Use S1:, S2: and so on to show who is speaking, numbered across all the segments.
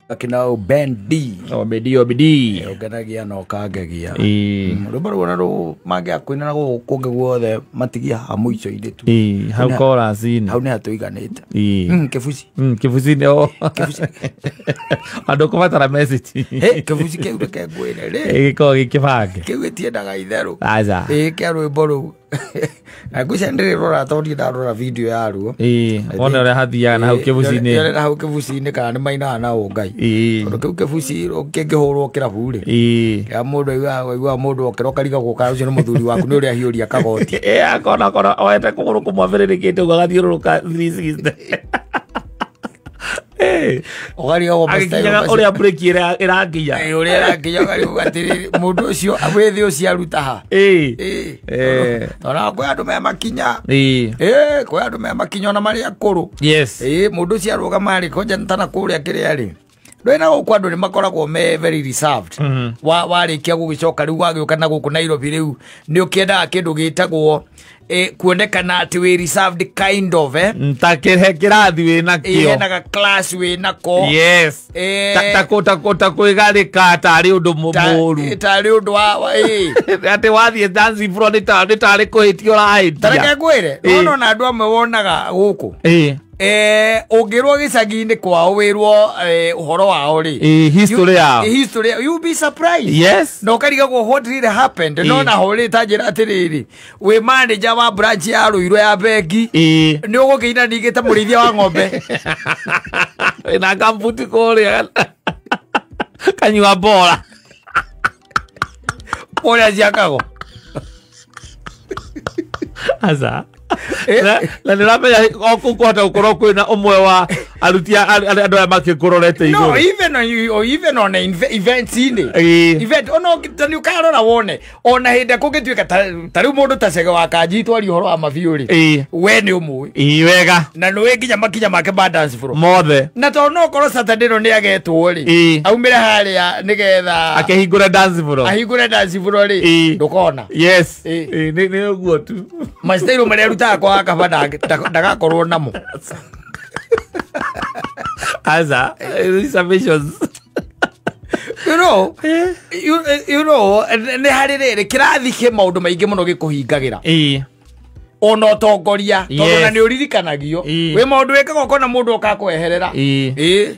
S1: Akina Ben D.
S2: Obedi obedi.
S1: Ũngenagia na ũkangegia.
S2: Ĩĩ.
S1: Rwĩmbo rũu ona rũ mangĩakũina na gũkũ kũngĩ guothe matigia haha mũico-inĩ tu.
S2: Ĩĩ, hau chorus-inĩ.
S1: Hau nĩ hatũiganĩte.
S2: Ĩĩ.
S1: Kĩbuci.
S2: Kĩbuci-inĩ o.
S1: Kĩbuci.
S2: Andũ kũbatara message.
S1: Hĩ, kĩbuci kĩu reke ngwĩre rĩ.
S2: Gĩkoragwo gĩ kĩbange.
S1: Kĩu gĩtiendaga itherũ.
S2: Aca.
S1: Ĩĩ, kĩa rwĩmbo rũu. Na ngwĩciria ndĩrĩrora tondũ ndirĩ ndarora video yaruo.
S2: Ĩĩ, wone ũrĩa hathiaga na hau kĩbuci-inĩ.
S1: Yone na hau kĩbuci-inĩ kana nĩ mainaga na ũngai.
S2: Ĩĩ.
S1: Tondũ kĩu kĩbuci kĩngĩhũrwo kĩrabu rĩ.
S2: Ĩĩ.
S1: Kĩa mũndũ aiguaga mũndũ okĩra ũkarigagwo kana ũcio nĩ mũthuri waku nĩ ũrĩa ahiũria kagoti.
S2: Ĩĩ, akona kona oete kũgũrũ kũmwe abĩrĩrĩkĩte ũguo agathiũrũrũka 360. Ĩĩ.
S1: Ũkarigagwo
S2: Agĩkinyaga ũrĩa breki ĩrakinya.
S1: Ĩĩ, ũrĩa ĩrakinya ũkarigwo atĩrĩrĩ, mũndũ ũcio wĩthĩ ũcio aruta ha?
S2: Ĩĩ.
S1: Ĩĩ.
S2: Ĩĩ.
S1: Tondũ kwĩ andũ me makinya.
S2: Ĩĩ.
S1: Ĩĩ, kwĩ andũ me makinya ona marĩ akũrũ.
S2: Yes.
S1: Ĩĩ, mũndũ ũcio arũgama rĩ, kwanja tana kũrĩa kĩrĩa rĩ. Ndũĩ na gũkũ andũ nĩ makoragwo me very reserved. Warĩkia gũgĩcoka rĩu wagĩũka na gũkũ Nairobi rĩu nĩ ũkĩendaga kĩndũ gĩtagwo kuonekana atĩ wĩ reserved kind of, eh?
S2: Ta kĩhe kĩrathi wĩ nakĩo.
S1: Hena ga class wĩ nako.
S2: Yes. Ta kwĩgarĩka tarĩ ũndũ mũũru.
S1: Tarĩ ũndũ wa ĩĩ.
S2: Atĩ wathiĩ dance floor nĩ tarĩ kũhĩtia ũrahĩtia.
S1: Ta reke ngwĩre, nĩwona ona andũ amwe wonaga gũkũ.
S2: Ĩĩ.
S1: Ũngĩrwo gĩcagi-inĩ kwao wĩrwo ũhoro wao rĩ.
S2: Ĩĩ, history yao.
S1: History, you'll be surprised.
S2: Yes.
S1: Na ũkarigagwo what really happened. No na ho rĩ, ta njĩra atĩrĩrĩ, wĩ manager wa branch ya Ruiru ya bengi.
S2: Ĩĩ.
S1: Nĩ ũgũkĩina ningĩ ta mũrĩithia wa ng'ombe.
S2: Wĩna kambuti kũrĩa. Kanyua bora.
S1: Kũrĩa ciakagwo.
S2: Aca. Na nĩ ũramenya o kũu kwahota gũkorwo kwĩna ũmwe wa aruti andũ aya makĩkũrorete
S1: No,
S2: igũrũ.
S1: even on events-inĩ.
S2: Ĩĩ.
S1: Event, ona ta nĩ ũkarora wone, ona hĩndĩ ĩrĩa kũngĩtuĩka ta rĩu mũndũ ta Chege wa Kanji twaria ũhoro wa mabiũ rĩ.
S2: Ĩĩ.
S1: We nĩ ũmũĩ.
S2: Ĩĩ, wega.
S1: Na nĩũĩ nginya makinya make ma dance floor.
S2: Mothe.
S1: Na tondũ no ũkorwo Saturday ĩno nĩ agetwo rĩ.
S2: Ĩĩ.
S1: Aumĩre harĩa nĩgetha
S2: akĩhingũre dance floor.
S1: Ahingũre dance floor rĩ.
S2: Ĩĩ.
S1: Ndũkona.
S2: Yes.
S1: Ĩĩ.
S2: Ĩĩ, nĩ ũguo tu.
S1: Mastairo marĩa arutaga kwa kaba ndagakorwo namo.
S2: Aza, reservations.
S1: You know, you know, nĩ harĩ rĩrĩ kĩrathi kĩ maũndũ maingĩ mũno gĩkũhingagĩra.
S2: Ĩĩ.
S1: Ona ũtongoria, tondũ
S2: Yes.
S1: na nĩ ũririkanagio.
S2: Ĩĩ.
S1: Wĩ maũndũ wĩkaga ũkona mũndũ ũkakweherera.
S2: Ĩĩ.
S1: Ĩĩ.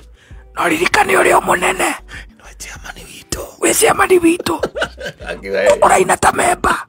S1: No ririkane ũrĩa mũnene.
S2: Wĩ chairman witũ.
S1: Wĩ chairman witũ. Ũraina ta memba.